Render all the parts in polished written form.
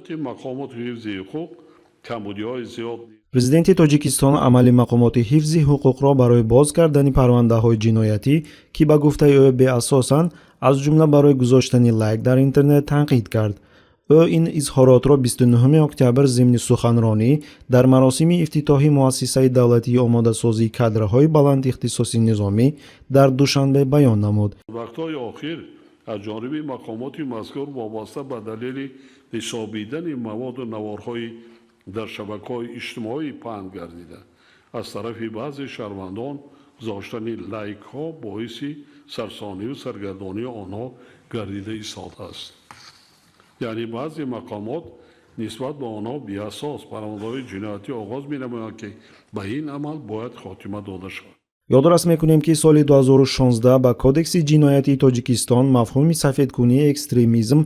Фаъолияти мақомоти ҳифзи ҳуқуқ камбудиҳои зиёд. Президенти Тоҷикистон амали мақомоти ҳифзи ҳуқуқро барои боз кардани парвандаҳои ҷиноятӣ, ки ба гуфтаи ӯ беасосанд, аз ҷумла барои гузоштани лайк дар интернет, танқид кард. Ӯ ин изҳоротро 29 октябр зимни суханронӣ дар маросими ифтитоҳи муассисаи давлатии омодасозии кадрҳои баландихтисоси низомӣ дар Душанбе баён намуд. Вақтҳои охир аз ҷониби мақомоти мазкур вобаста ба далели ҳисобидани маводу наворҳои дар шабакаҳои иҷтимоӣ паҳн гардида, аз тарафи баъзе шаҳрвандон гузоштани лайкҳо боиси сарсонию саргардонии онҳо гардида истодааст. Яъне баъзе мақомот нисбат ба онҳо беасос парвандаҳои ҷиноятӣ оғоз менамоянд, ки ба ин амал бояд хотима дода шавад. Ёдрас мекунем, ки соли 2016 ба Кодекси ҷиноятии Тоҷикистон мафҳуми сафедкунии экстремизм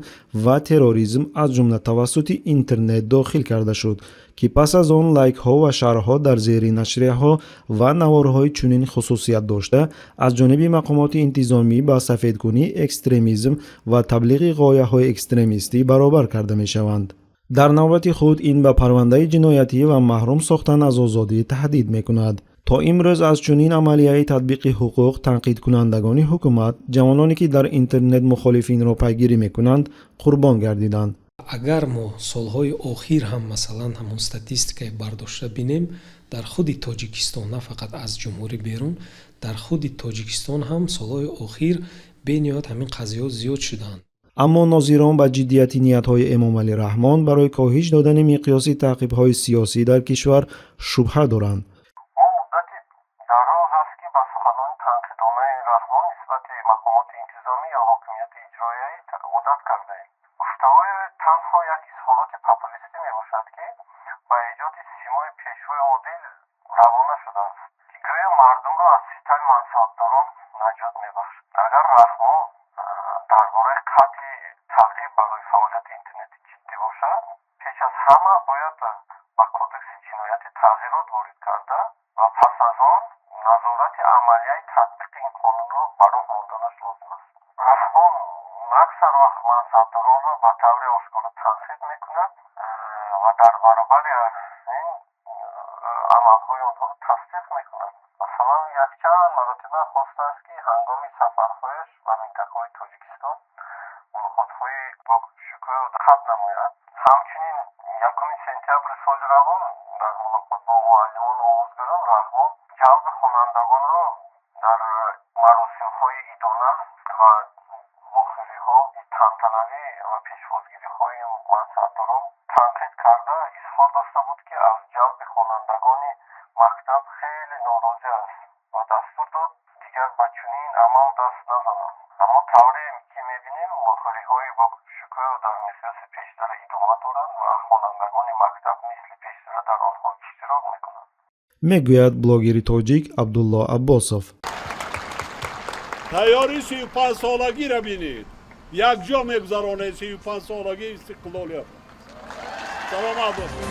ва терроризм, аз ҷумла тавассути интернет, дохил карда шуд, ки пас аз он лайкҳо ва шарҳҳо дар зери нашрияҳо ва наворҳои чунин хусусият дошта аз ҷониби мақомоти интизомӣ ба сафедкунии экстремизм ва таблиғи ғояҳои экстремистӣ баробар карда мешаванд. Дар навбати худ ин ба парвандаи ҷиноятӣ ва маҳрум сохтан аз озодӣ таҳдид мекунад. То имрӯз аз чунин амалияи татбиқи ҳуқуқ танқидкунандагони ҳукумат, ҷавононе, ки дар интернет мухолифинро пайгирӣ мекунанд, қурбон гардиданд. Агар мо солҳои охир ҳам, масалан, ҳамон статистикаи бардошта бинем, дар худи Тоҷикистон, на фақат аз ҷумҳурӣ берун, дар худи Тоҷикистон ҳам солҳои охир бениҳоят ҳамин қазияҳо зиёд шуданд. Аммо нозирон ба ҷиддияти ниятҳои Эмомалӣ Раҳмон барои коҳиш додани миқёси таъқибҳои сиёсӣ дар кишвар шубҳа доранд. Мо муддати дароз аст, ки ба суханони танқидонаи Раҳмон нисбати мақомоти интизомӣ ё ҳокимияти иҷроияӣ одат кардаем. Гуфтаҳои танҳо як изҳороти популистӣ мебошад, ки ба эҷоди симои пешвои одил равона шудааст, ки гӯё мардумро аз ситами мансабдорон наҷот мебахшад. Агар Раҳмон дар бораи қатъи таъқиб барои фаъолияти интернетӣ ҷиддӣ бошад, пеш аз ҳама бояд ба Кодекси ҷиноятӣ тағйирот ворид карда ва пас аз он назорати амалияи татбиқи ин қонунро ба роҳ монданаш лозим аст. Раҳмон аксар вақт мансабдоронро ба таври ошкоро танқид мекунад ва дар баробари ин амалҳои онҳоро тасдиқ мекунад. Масалан, якчанд маротиба хостааст, ки ҳангоми сафарҳояш ба минтақаҳои Тоҷикистон мулоқотҳои бошукӯҳ қатъ намояд. Ҳамчунин 1 сентябри соли равон дар мулоқот бо муаллимону омӯзгорон Раҳмон ҷалби хонандагонро дар маросимҳои идона ва вохӯриҳои тантанавӣ ва пешвозгириҳои мансабдорон танқид карда, изҳор дошта буд, ки аз ҷалби хонандагони мактаб хеле норозӣ аст ва дастур дод дигар ба чунин амал даст назананд. Аммо тавре ки мебинем, вохӯриҳои бошукӯҳ дар миқёси пештара идома доранд ва хонандагони мактаб мисли пештара дар онҳо иштирок мекунанд. Мегӯяд блогери тоҷик Абдулло Аббосов. Тайёри 35-солагиро бинед, якҷо мегузаронед 35-солагии истиқлолият. Саломат бошед.